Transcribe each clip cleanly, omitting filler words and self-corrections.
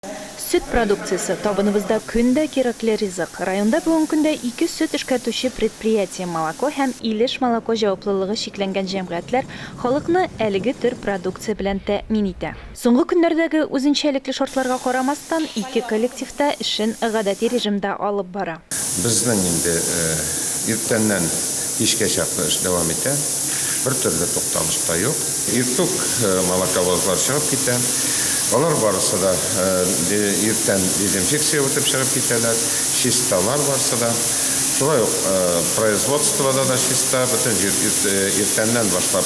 Сөт продукциясе, табыныбызда көн дә кирәкле ризык. Районда бүгенге көндә ике сөт эшкәртүче предприятие, Молоко һәм Илеш-Молоко җаваплылыгы чикләнгән җәмгыятьләр халыкны әлеге төр продукция белән тәэмин итә. Соңгы көннәрдәге үзенчәлекле шартларга карамастан, ике коллектив та эшен гадәти режимда алып бара. Безнең инде иртәннән кичкә чаклы эш дәвам итә. Бер төрле тукталыш та юк. Иртүк молоковозлар чыгып китә. Алар барысы да иртән дезинфекция үтеп чыгып китәләр. Чисталар барысы да. Шулай ук производствода да чиста, бөтен җир иртәннән башлап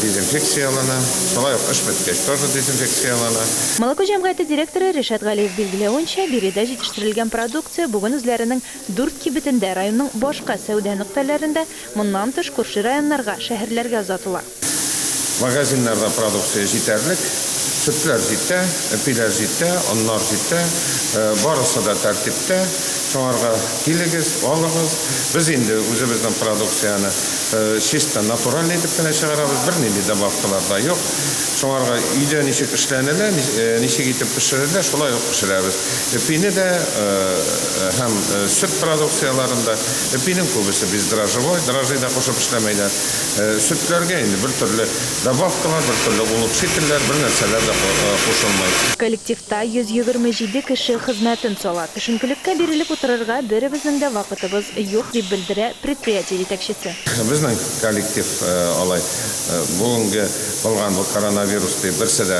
дезинфекцияләнә. Шулай ук эш беткәч тоже дезинфекцияләнә. Молоко җәмгыяте директоры Ришат Галиев билгеләвенчә, биредә җитештерелгән продукция бүген үзләренең дүрт кибетендә, районның башка сәүдә нөктәләрендә, Моннан тыш, күрше районнарга, шәһәрләргә озатыла. Магазиннарда продукция җитәрлек, сөтләр җитә, эпиләр җитә, оннар җитә, барысы да тәртиптә. Шуңарга килегез, алыгыз. Без инде үзебезнең продукцияне чисто натуральный итеп кенә чыгарабыз, бернинди добавкалар да юк. Шуңарга өйдә ничек эшләнелә, ничек итеп пешерелә, шулай ук пешерәбез. Эпине дә һәм сөт продукцияләрен дә. Эпинең күбесе бездрожжевой, дрожжи да кушып эшләмәйләр. Сөтләргә инде бер төрле добавкалар, бер төрле улучшительләр, бер нәрсәләр дә кушылмый. Коллективта 127 кеше хезмәтен сала. Төшенкелеккә бирелеп утырырга беребезнең дә вакытыбыз юк, дип белдерә предприятие җитәкчесе. Безнең коллектив алай бүгенге булган бу коронавирус дип берсе дә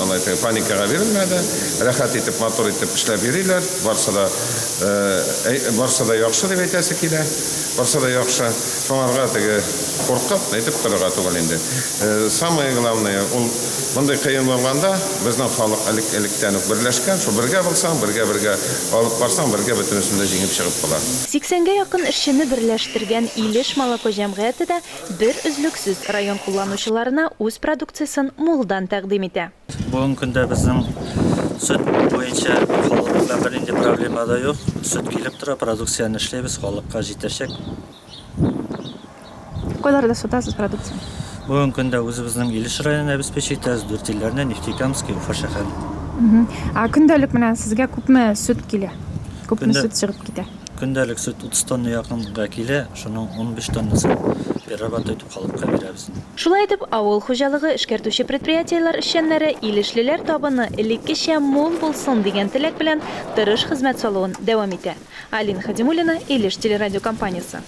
алай теге паникага бирелмәде. Рәхәт итеп, матур итеп эшләп йөриләр. Барсы да барсы да яхшы дип әйтәсе килә. Барсы да яхшы. Шуңарга теге куркып, әйтеп торырга түгел инде. Самое главное, ул мондый кыен булганда безнең халык элек-электән үк берләшкән. Шул бергә булсаң, бергә-бергә алып барсаң, бергә бөтенесен дә җиңеп чыгып була. Сиксәнгә якын эшчене берләштергән Илеш молоко җәмгыяте дә бер өзлексез район кулланучыларына үз продукциясен мулдан тәкъдим итә. Бүгенге көндә безнең сөт буенча халык белән бернинди проблема да юк. Сөт килеп тора, продукцияне эшлибез, халыкка җитәчәк. Кайларда сатасыз продукцияне? Бүгенге көндә үзебезнең Илеш районын обеспечить итәбез, Дүртөйләрне, Нефтекамский, Уфа шәһәрен. Ә көндәлек менә сезгә күпме сөт килә? Күпме сөт чыгып китә? Көндәлек сөт 30 тонна якынга килә, шуның 15 тоннасын перерабатывать итеп халыкка бирәбез. Шулай итеп, авыл хуҗалыгы эшкәртүче предприятиеләр эшчәннәре илешлеләр табыны элеккечә мул булсын дигән теләк белән тырыш хезмәт салуын дәвам итә. Алина Хадимуллина, Илеш телерадиокомпаниясе.